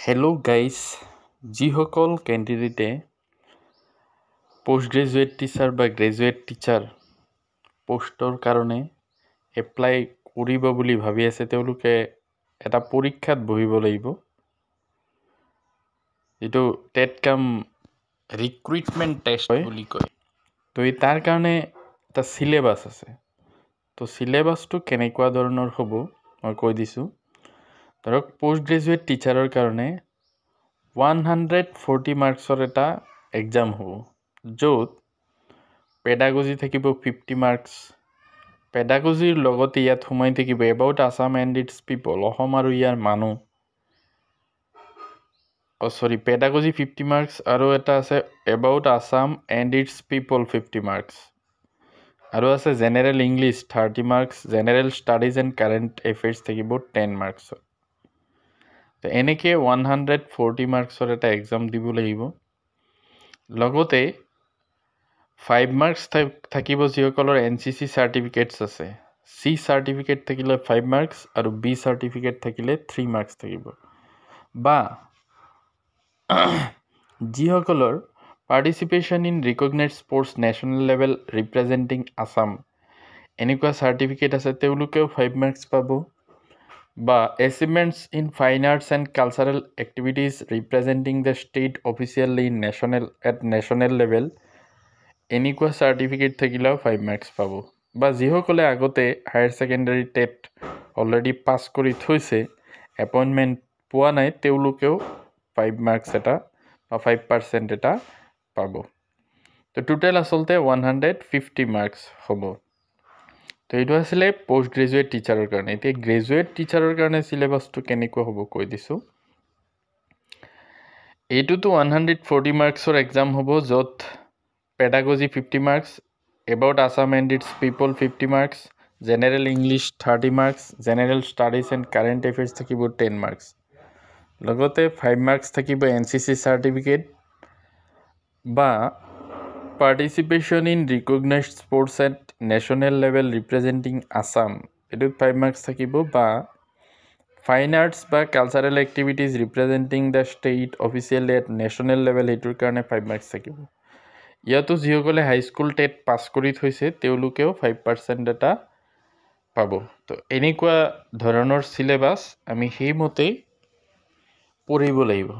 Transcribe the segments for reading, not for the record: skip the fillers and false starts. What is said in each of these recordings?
Hello' guys, যিসকল কেণ্ডিডেটে post graduate teacher বা graduate teacher পষ্টৰ কাৰণে এপ্লাই কৰিব বুলি ভাবি আছে, তেওঁলোকে এটা পৰীক্ষাত বহিব লাগিব, যিটো টেট কাম ৰিক্ৰুইটমেণ্ট টেষ্ট বুলি কয়। তো এই তাৰ কাৰণে এটা চিলেবাছ আছে। তো চিলেবাছটো কেনেকুৱা ধৰণৰ হ'ব মই কৈ দিছোঁ। ধৰক, পষ্ট গ্ৰেজুৱেট টিচাৰৰ কাৰণে 140 মাৰ্কছৰ এটা এক্সাম হ'ব, য'ত পেডাগজি থাকিব 50 মাৰ্কছ। পেডাগজিৰ লগতে ইয়াত সোমাই থাকিব about Assam and its people, Assam আৰু ইয়াৰ মানুহ। অ' চৰি, পেডাগজি 50 মাৰ্কছ আৰু এটা আছে about Assam and its people 50 marks আৰু আছে general English 30 marks, general studies and current affairs থাকিব 10 মাৰ্কছৰ। তো এনেকৈ 140 মাৰ্কছৰ এটা এক্সাম দিব লাগিব। লগতে 5 মাৰ্কছ থাকিব যিসকলৰ এনচিচি চাৰ্টিফিকেটছ আছে। চি চাৰ্টিফিকেট থাকিলে 5 মাৰ্কছ আৰু বি চাৰ্টিফিকেট থাকিলে 3 মাৰ্কছ থাকিব। বা যিসকলৰ participation in recognise sports national level representing Assam এনেকুৱা চাৰ্টিফিকেট আছে, তেওঁলোকেও 5 মাৰ্কছ পাব। বা achievements in fine arts and cultural activities representing the state officially in national at national level এনেকুৱা চাৰ্টিফিকেট থাকিলেও 5 মাৰ্কছ পাব। বা যিসকলে আগতে higher secondary TET already pass কৰি থৈছে, এপইণ্টমেণ্ট পোৱা নাই, তেওঁলোকেও 5 মাৰ্কছ এটা বা 5% এটা পাব। তো টোটেল আচলতে 150 মাৰ্কছ হ'ব। তো এইটো আছিলে পষ্ট গ্ৰেজুৱেট টিচাৰৰ কাৰণে। এতিয়া গ্ৰেজুৱেট টিচাৰৰ কাৰণে চিলেবাছটো কেনেকুৱা হ'ব কৈ দিছোঁ। এইটোতো 140 মাৰ্কছৰ এক্সাম হ'ব, য'ত pedagogy 50 marks, about Assam and its people 50 marks, general English 30 marks, general studies and current affairs থাকিব 10 মাৰ্কছ। লগতে 5 মাৰ্কছ থাকিব এনচিচি চাৰ্টিফিকেট বা participation in recognised sports at national level representing Assam, এইটোত 5 মাৰ্কছ থাকিব। বা fine arts বা cultural activities representing the state officially at national level, সেইটোৰ কাৰণে 5 মাৰ্কছ থাকিব। ইয়াতো যিসকলে হাইস্কুল টেট পাছ কৰি থৈছে, তেওঁলোকেও 5% এটা পাব। তো এনেকুৱা ধৰণৰ চিলেবাছ, আমি সেইমতেই পঢ়িব লাগিব।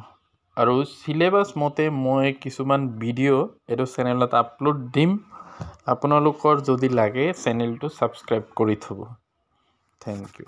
আৰু চিলেবাছ মতে মই কিছুমান ভিডিঅ' এইটো চেনেলত আপলোড দিম। আপোনালোকৰ যদি লাগে, চেনেলটো ছাবস্ক্ৰাইব কৰি থ'ব। Thank you.